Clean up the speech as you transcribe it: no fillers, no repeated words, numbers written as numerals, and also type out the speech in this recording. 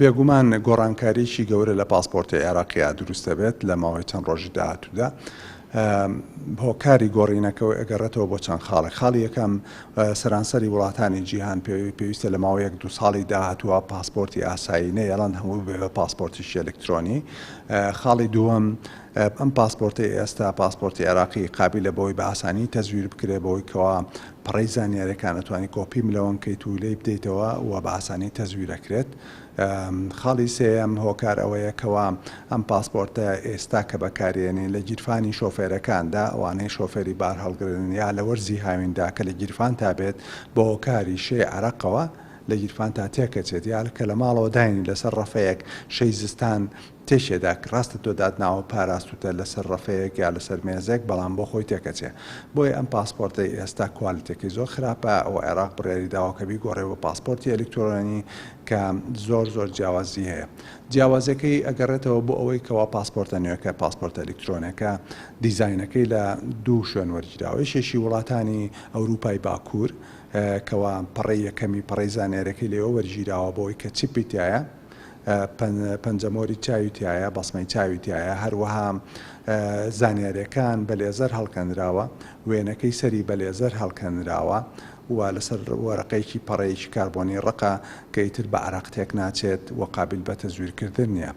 بێگومان گۆڕانکاریی گەورە لە پاسپۆرتی عێراقیا دروست دەبێت لە ماوەی چەند ڕۆژی داهاتوودا. هۆکاری گۆڕینەکە ئەگەڕێتەوە بۆ چەند خاڵێک. خاڵی یەکەم، سەرانسەری وڵاتانی جیهان پێویستە لە ماوەی یەک دوو ساڵی داهاتووە پاسپۆرتی ئاسایی نەیەڵن هەموو ببێ بە پاسپۆرتیی ئەلکترۆنی. خاڵی دووەم، ئەم پاسپۆرتەی ئێستا، پاسپۆرتی عێراقی، قابیلە بەوەی بە ئاسانی تەزویر بکرێت بەوەی کەوا پەڕەی زانیاریەکان ئەتوانی کۆپی ملەوەن کەیت و لێی بدەیتەوە و بە ئاسانی تەزویر ئەکرێت. خاڵی سێیەم هۆکار ئەوەیە کەوا ئەم پاسپۆرتە ئێستا کە بەکارێنین لە گیرفانی شۆفێرەکاندا ئەوانەی شۆفێری بارهەڵگرن یا لە وەرزی هاویندا کە لە گیرفانتا بێت بە هۆکاری شێی عەرەقەوە لە گیرفانتا تێکەچێت یا کە لە ماڵەوە داینی لەسەر ڕەفەیەک شێی زستان تێکێدا ڕاستە تۆ داتناوە پاراستوتە لەسەر ڕەفەیەک یا لەسەر مێزێک بەڵام بۆ خۆی تێکەچێ بۆیە ئەم پاسپۆرتەی ئێستا کوالتیەکەی زۆر خراپە و عێراق بڕیاری داوە کە بیگۆڕێ بۆ پاسپۆرتی ئەلیکترۆنی کە زۆر زۆر جیاوازی هەیە جیاوازیەکەی ئەگەڕێتەوە بۆ ئەوەی کەوا پاسپۆرتە نوێکە پاسپۆرتە ئەلیکترۆنەکە دیزاینەکەی لە دوو شوێن وەرگیراوە یەکێکی وڵاتانی ئەوروپای باکوور کەوا پەڕەی یەکەمی پەڕەی زانیاریەکەی لێوە وەرگیراوە بۆی کە چیپی تایە پەنجەمۆری چاوی تیایە، بەسمەی چاوی تیایە، هەروەها زانیاریەکان بە لێزەر هەڵکەنراوە، وێنەکەی سەری بە لێزەر هەڵکەنراوە و لەسەر وەرەقەیەکی پەڕەیەکی کاربۆنی ڕەقە کە ئیتر بە عەرەق تێکناچێت و قابیل بە تەزویرکردن نیە.